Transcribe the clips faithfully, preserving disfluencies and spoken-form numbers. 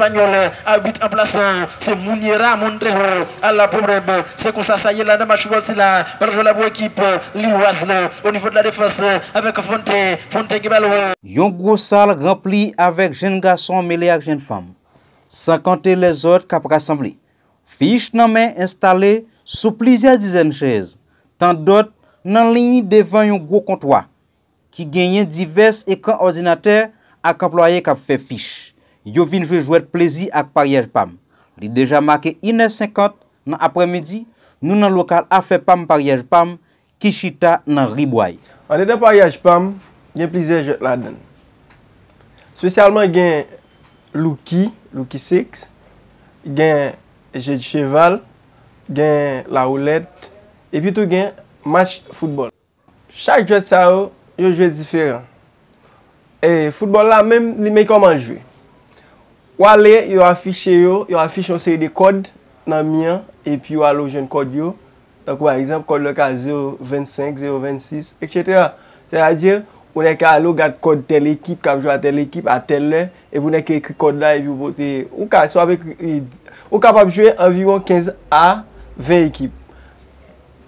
Espanyòl, abit an plas la, se Muniera Montejo. Ala pwoblèm, se konsa sa ye la nan match foutbòl sila. Bal jwe la pou ekip Lilwaz la, o nivo de la defans, avèk Fonte. Fonte gen balon. Yon gwo sal ranpli avèk jenn gason mele ak jenn fanm, san konte lèzòt k ap rasanble. Fich nan men enstale sou plizyè dizèn chèz, tan dòt nan liy devan yon gwo kontwa ki genyen divès ekran òdinatè ak anplwaye k ap fè fich. Yo vin jwe jwèt plezi ak paryaj pa m. Li deja make inè senkant nan aprèmidi, nou nan lokal afè pa m paryaj pa m ki chita nan ri Bway. Andedan paryaj pa m, gen plizyè jwèt ladan l. Espesyalman gen louki, louki six, gen je de cheval, gen lawolèt, epi tou gen match foutbòl. Chak jwèt sa yo, yo jwe diferan. E foutbòl la menm, li menm kòman l jwe. W ale, yo afiche yo, yo afiche yon seri de kòd nan mi an, epi w ale w jwenn kòd yo. Tankou pa egzanp, kòd la ka zewo vennsenk, zewo vennsis, etsetera. Sètadi, ou nèk ka ale w gad kòd tèl ekip k ap jwe a tèl ekip a tèl lè, epi ou nèk ekri kòd la, epi ou pote, ou ka, si w ap ekri, ou kapab jwe anviwon kenz a ven ekip.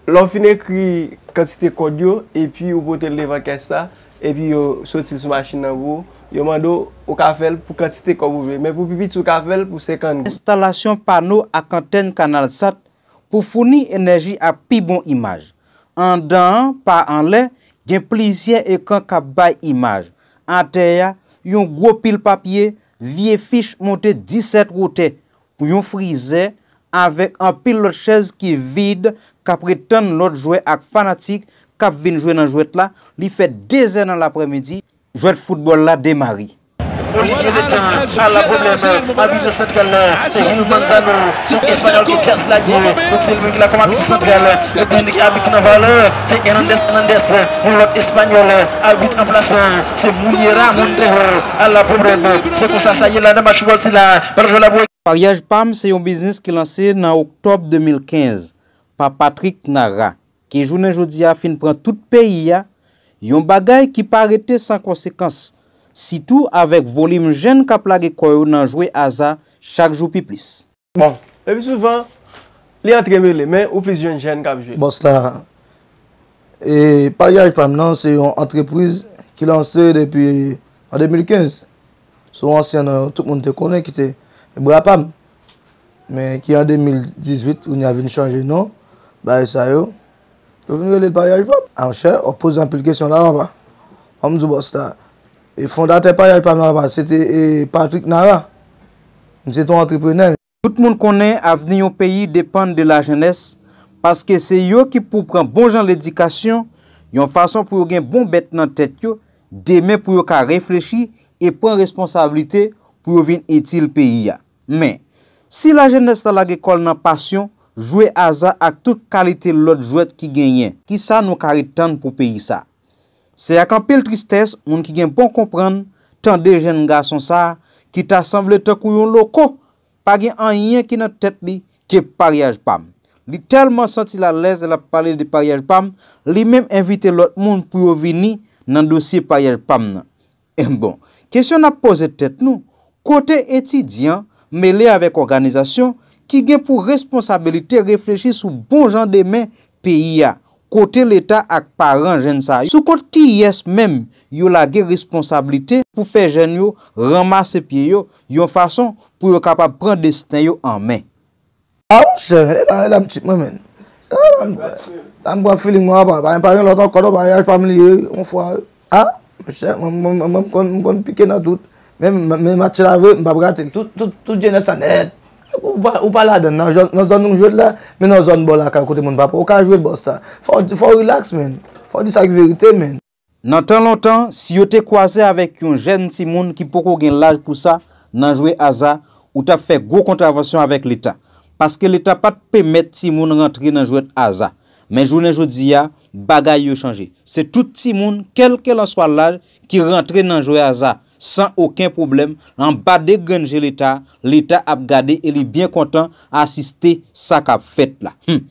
Lè w fin ekri kantite kòd yo, epi ou pote l devan kès la, epi yo soti l sou machin nan pou ou, yo mande w, ou ka fè l pou kantite kòb ou vle. Men pou pi piti, ou ka fè l pou senkant goud. Enstalasyon pano ak antèn Kanalsat pou founi enèji ak pi bon imaj. Anndan an, pa anlè, gen plizyè ekran k ap bay imaj. Atè a, yon gwo pil papye, vye fich monte disèt wotè, yon frizè, avèk anpil lòt chèz ki vid, k ap ret tann lòt jwè ak fanatik k ap vin jwe nan jwèt la. Li fè dezè nan laprèmidi, jwèt foutbòl la demare. Olivier Letan, ala pwoblèm, abit santral la, se Gil Manzano, se yon espanyòl ki tchès la ye, donk se li menm ki la kòm abit santral, epi abit ki nan valè, se Hernandez Hernandez, yon lòt espanyòl, abit an plas la, se Muniera Montejo, ala pwoblèm, se konsa sa ye la nan match foutbòl sila, bal jwe la pou Paryaj pa m se yon biznis ki lanse nan oktòb de mil kenz pa Patrick Nara, ki jounen jodi a fin pran tout peyi a, yon bagay ki pa rete san konsekans, sitou avèk volim jèn k ap lage kò yo nan jwe aza chak jou pi plis. Bon, le pli souvan, li antre mele, men ou plis jwenn jèn k ap jwe. Bòs la, e, Paryaj pa m nan se yon antrepriz ki lanse depi an de mil kenz. Se yon ansyen non tout moun te konnen ki te Bra pa m. Men ki an de mil dizuit, kounye a vin chanje non, bagay sa yo. Yo vin rele l Paryaj pa m. A monchè, w ap poze anpil kesyon la, papa. Ban m di w bòs la. E fondatè Paryaj pa m nan, papa, se te, e, Patrick Nara. Misye te yon antreprenè. Tout moun konnen avni yon peyi depann de lajenès, paske se yo ki pou pran bon jan ledikasyon, yon fason pou yo gen bon bèt nan tèt yo, demen pou yo ka reflechi e pran responsablite pou yo vin itil peyi a. Men, si lajenès la lage kò l nan pasyon, jwe aza ak tout kalite lòt jwèt ki genyen, kisa nou ka ret tann pou peyi sa? Se ak anpil tristès moun ki gen bon konprann tande jèn gason sa a ki ta sanble tankou yon loko, pa gen anyen ki nan tèt li ke Paryaj pa m. Li tèlman santi l alèz lè l ap pale de Paryaj pa m, li menm envite lòt moun pou yo vini nan dosye Paryaj pa m nan. Bon, kesyon n ap poze tèt nou, kote etidyan mele avèk òganizasyon ki gen pou responsabilite reflechi sou bon jan demen peyi a, kote Leta ak paran jèn sa yo, sou kont kiyès menm yo lage responsablite pou fè jèn yo ranmase pye yo yon fason pou yo kapab pran desten yo an men? A, monchè, e la, e la m tchip mwen, menn. E la m, la m pran feeling mwen, apa, pa, pa gen lòt ankò, non, Paryaj pa m li ye, yon fwa. A, monchè, mwen, mwen, mwen, mwen, m konn, m konn pike nan tout. Men, men, men match la vre, m p ap rate l. Tout, tout, tout jenès la nèt. Ou pa, ou pa ladan l, nan zòn, nan zòn nou jwe l la, men nan zòn bò lakay kote moun pa, ou ka jwe l bòs la. Fò, fò w relax, menn. Fò w di sa ki verite, menn. Nan tan lontan, si yo te kwaze avèk yon jèn timoun ki poko gen laj pou sa nan jwe aza, ou t ap fè gwo kontravansyon avèk Leta. Paske Leta pa t pèmèt timoun rantre nan jwèt aza. Men jounen jodi a, bagay yo chanje. Se tout timoun, kèlkelanswa laj, ki rantre nan jwe aza san okenn pwoblèm, anba de grenn je Leta, Leta ap gade e li byen kontan asiste sa k ap fèt la. Hum.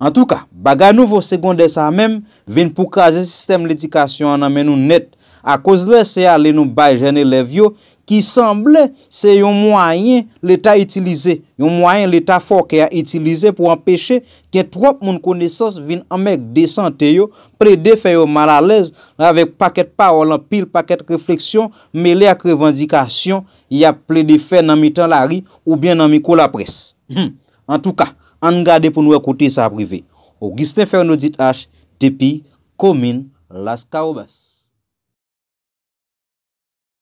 Antouka, bagay nouvo segondè sa a menm vin pou kraze sistèm ledikasyon an nan men nou nèt, Akoz lèse ale nou bay jèn elèv yo, ki sanble se yon mwayen Leta itilize, yon mwayen Leta fòkè a itilize pou anpeche gen twòp moun konesans vin anmègde sante yo, plede fè yo malalèz avèk pakèt pawòl anpil, pakèt refleksyon mele ak revandikasyon y ap plede fè nan mitan lari oubyen nan mikwo laprès. Humm. Antouka, ann gade pou n wè kote sa ap rive. Augustin Fernodit H, depi komin Laskawobas.